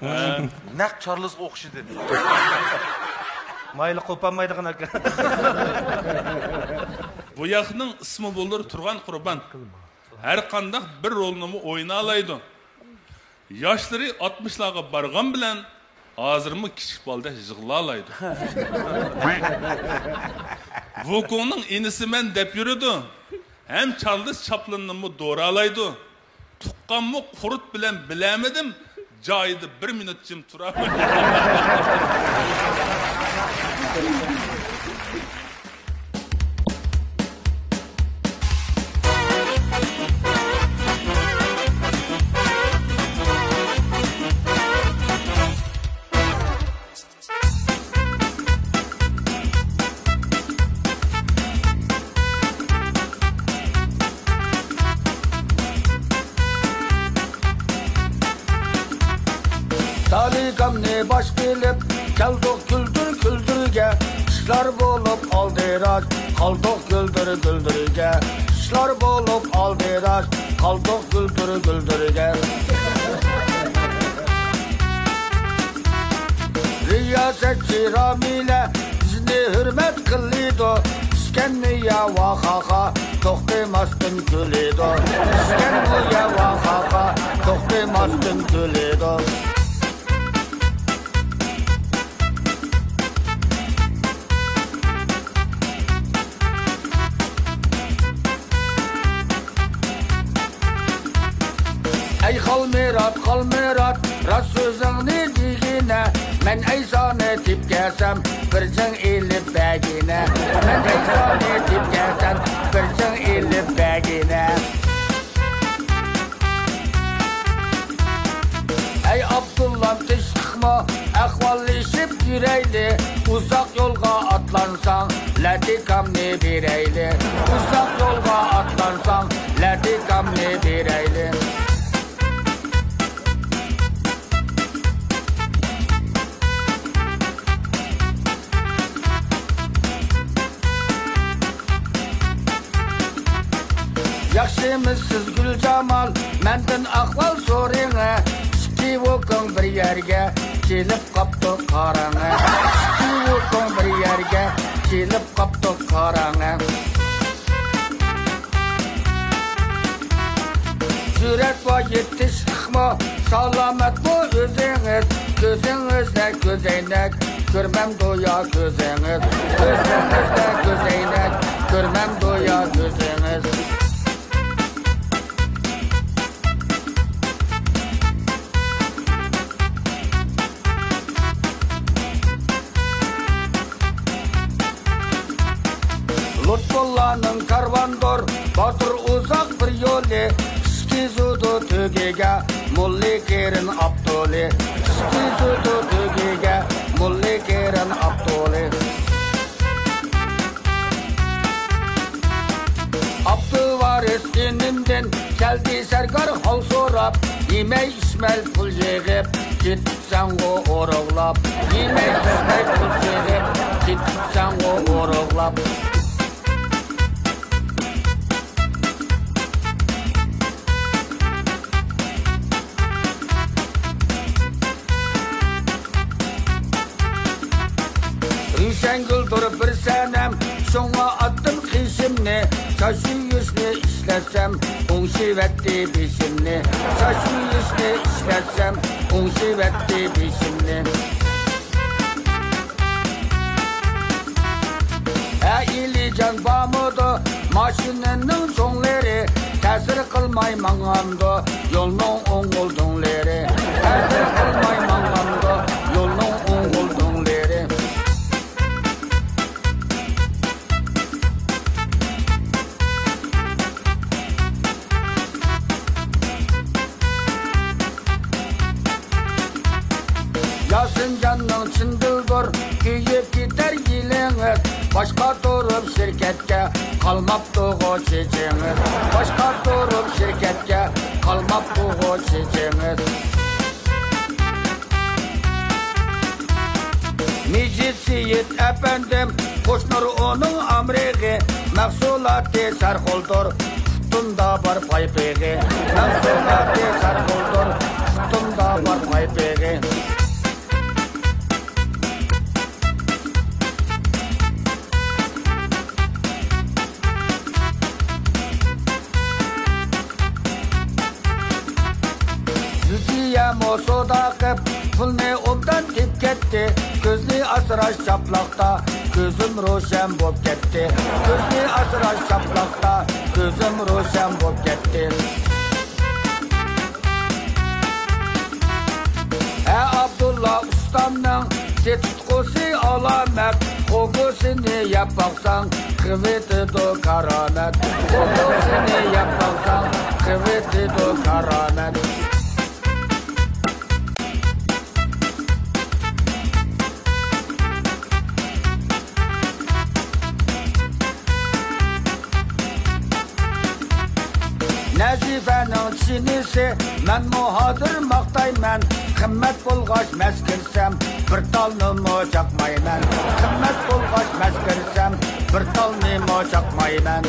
ھە. نەق چارلىزغا ئوخشىدى. مايلى قوپالمايدىغان ئاكا. بۇ ياقنىڭ ئىسمى بولۇر تۇرغان قۇربان. ھەر قانداق بىر رولنىمۇ ئوينالايدۇ. ياشلىرى ئاتمىشلارغا بارغان بىلەن ھازىرمۇ كىچىك بالىدەك يىغلالايدۇ. ۋۇكۇڭنىڭ ئىنىسىمەن دەپ يۈرىدۇ. ھەم چارلىز چاپلىننىمۇ دورالايدۇ. تۇغقانمۇ قۇرت بىلەن بىلەمىدىم، جايىدا بىر مىنۇت جىم تۇرالمىدىم. تالىكامنى باش قىلىپ، كەلدۇق كۈلدۈر كۈلدۈرگە. ئىشلار بولۇپ ئالدىراش، قالدۇق گۈلدۈر گۈلدۈرگە. ئىشلار بولۇپ ئالدىراش، قالدۇق گۈلدۈر گۈلدۈرگە. رىياسەتچى رامىلە بىزنى ھۆرمەت قىلىدۇ. ئىشكەنمۇ يا ۋاخاخا، توختىماستىن كۈلىدۇ. ئىشكەنمۇ يا ۋاخاخا، توختىماستىن كۈلىدۇ. ئەي خالمىرات، خالمىرات، راست سۆزۈڭنى دېگىنە. مەن ئەيسانى تېپىپ كەلسەم، بىر جىڭ ئېلىپ بەرگىنە. مەن ئەيسانى تېپىپ كەلسەم، بىر جىڭ ئېلىپ بەرگىنە. ئەي ئابدۇللام تىنچلىقمۇ؟ ئەھۋاللىشىپ يۈرەيلى. ئۇزاق يولغا ئاتلانساڭ، لەتىكامنى بېرەيلى. ئۇزاق يولغا ئاتلانساڭ، لەتىكامنى بېرەيلى. ياخشىمۇسىز گۈلجامال؟ مەندىن ئەھۋال سورىڭە. ئىككى ۋوكۇڭ بىر يەرگە كېلىپ قاپتۇ قاراڭە. ئىككى ۋوكۇڭ بىر يەرگە كېلىپ قاپتۇ قاراڭە. جۈرئەت ۋە يېتىشلىقمۇ، سالامەتمۇ ئۆزىڭىز؟ كۆزىڭىزدە كۆزەينەك، كۆرمەمدۇ يا كۆزىڭىز؟ كۆزىڭىزدە كۆزەينەك، كۆرمەمدۇ يا كۆزىڭىز؟ لۇتپۇللانىڭ كارۋاندۇر باتۇر ئۇزاق بىر يولى، ئىككى زۇدۇ تۆگىگە موللى كېرىن ئابدۇلى، ئىككى زۇدۇ تۆگىگە موللى كېرىن ئابدۇلى. ئابدۇۋارىس ئىنىمدىن كەلدى سەركار ھال سوراپ، يېمەي ئىچمەي پۇل يىغىپ كېتىپسەنغۇ ئورۇقلاپ، يېمەي ئىچمەي پۇل يىغىپ كېتىپسەنغۇ ئورۇقلاپ. روشەنگۈلدۇر بىر سەنەم، شۇڭا ئاتتىم قېشىمنى. چاچ يۇيۇشنى ئىشلەتسەم، ئوڭشىۋەتتى بېشىمنى. چاچ يۇيۇشنى ئىشلەتسەم، ئوڭشىۋەتتى بېشىمنى. ھە، ئېلىجان بارمىدۇ ماشىنىنىڭ چوڭلىرى؟ تەسىر قىلماي ماڭامدۇ يولنىڭ ئوڭ غۇلدۇڭلىرى؟ تەسىر قىلماي ماڭامدۇ يولنىڭ ئوڭ غۇلدۇڭلىرى؟ ياسىنجاننىڭ چىن دىلدۇر كۆيۈپ كېتەر يېلىڭىز، باشقا تۇرۇپ شىركەتكە قالماپتۇغۇ چېچىڭىز، باشقا تۇرۇپ شىركەتكە قالماپتۇغۇ چېچىڭىز. مىجىت سېيىت ئەپەندىم، قوشنۇر ئۇنىڭ ئامرىقى، مەھسۇلاتى سەرخىلدۇر، پۇتۇمدا بار پايپېغى، مەھسۇلاتى سەرخىلدۇر، پۇتۇمدا بار پايپېغى. زۇزىيەمۇ سودا قىپ، پۇلنى ئوبدان تېپىپ كەتتى. كۆزنى ئاسراش چاپلاقتا، كۆزۈم روشەن بوپ كەتتى. كۆزنى ئاسراش چاپلاقتا، كۆزۈم روشەن بوپ كەتتى. ھە، ئابدۇللا ئۇستامنىڭ سېتىتقۇسى ئالامەت، قوبۇسىنى يەپ باقساڭ، قىلىۋېتىدۇ كارامەت. قوبۇسىنى يەپ باقساڭ، قىلىۋېتىدۇ كارامەت. نەزىفەنىڭ چىنىسى، مەنمۇ ھازىر ماختايمەن. قىممەت بولغاچ مەس كىرسەم، بىر تالنىمۇ چاقمايمەن. قىممەت بولغاچ مەس كىرسەم، بىر تالنىمۇ چاقمايمەن.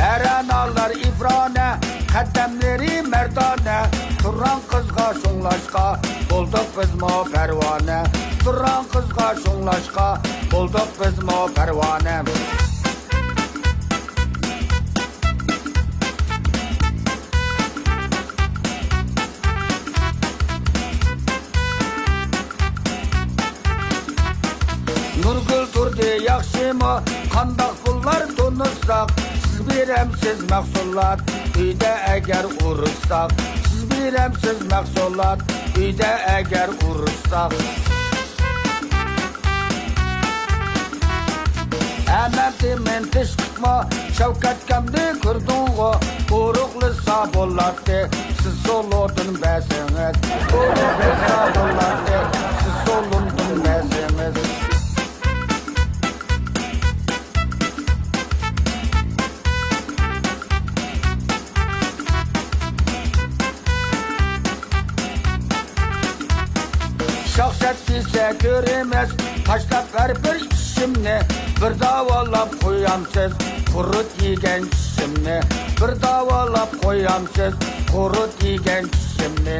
ئەرەنالار ئىفرانە، قەدەملىرى مەردانە. تۇرغان قىزغا شۇڭلاشقا، بولدۇق بىزمۇ پەرۋانە. تۇرغان قىزغا شۇڭلاشقا، بولدۇق بىزمۇ پەرۋانە. نۇرگۈل تۇردى ياخشىمۇ؟ قانداق پۇللار تونۇشساق؟ سىز بېرەمسىز مەھسۇلات ئۆيدە ئەگەر ئۇرۇشساق؟ سىز بېرەمسىز مەھسۇلات ئۆيدە ئەگەر ئۇرۇشساق؟ ئەمەتى مېنى تىشقىقمۇ؟ شەۋكەتكەمنى كۆردۈڭغۇ؟ ئۇرۇقلىسا بولاتتى سىز سولۇدىن بەرسىڭىز. ئۇرۇقلىسا بولاتتى سىز سولۇمدىن بەرسىڭىز. شاخسەت دېسە كۆرىمىز، تاشلاپ ھەر بىر ئىشىمنى. بىر داۋالاپ قويامسىز قۇرۇت يېگەن چىشىمنى. بىر داۋالاپ قويامسىز قۇرۇت يېگەن چىشىمنى.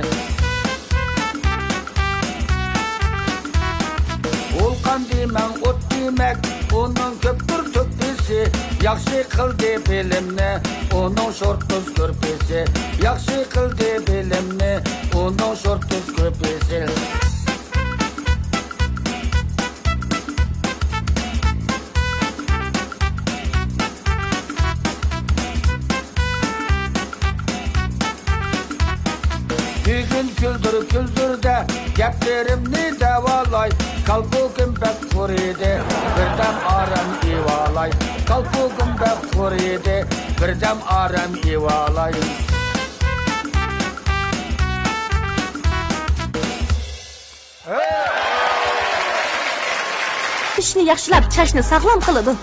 ۋۇلقان دېمەڭ، ئوت دېمەك، ئۇنىڭ كۆپتۇر تۆپىسى. ياخشى قىلدى بىلىمنى ئۇنىڭ شورتۇز كۆرپىسى. ياخشى قىلدى بىلىمنى ئۇنىڭ شورتۇز كۆرپىسى. بۈگۈن كۈلدۈر كۈلدۈردە گەپلىرىمنى دەۋالاي. كالپۇكۇم بەك قۇرۇدى، بىردەم ئارام ئېۋالاي. كالپۇكۇم بەك قۇرۇدى، بىردەم ئارام ئېۋالاي. چىشنى ياخشىلاپ، چاچنى ساغلام قىلىدۇ.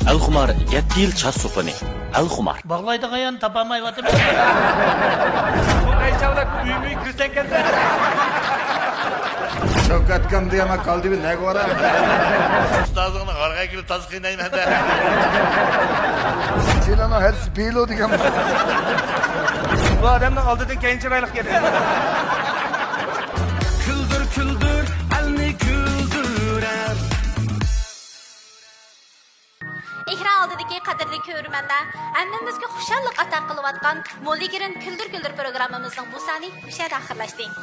ئەلخۇمار يەتتە يىل چاچ سوپۇنى. ئەلخۇمار. باغلايدىغان يەرنى تاپالمايۋاتىمەن. بۇ قايچاۋلار ئۆيمۇ كىرسەككەندە. شەۋكەت ئاكام دېگەن قالدى بىر نەگە بارا. ئۇستازىڭنى غارغا كىرىپ تازا قىينايمەن دە. سېنىڭ ھەرىسى پىلو دېگەن. بۇ ئادەمنىڭ ئالدىدىن كەينى چىرايلىق كېتىدۇ. كۈلدۈر، كۈلدۈر، ئەلنى كۈلدۈرەر. ئېكران ئالدىدىكى قەدىرلىك كۆرۈرمەنلەر، ھەممىمىزگە خۇشاللىق ئاتا قىلىۋاتقان موللىگىرىم كۈلدۈر كۈلدۈر پروگراممىمىزنىڭ بۇ سانى مۇشۇ يەردە ئاخىرلاشتى.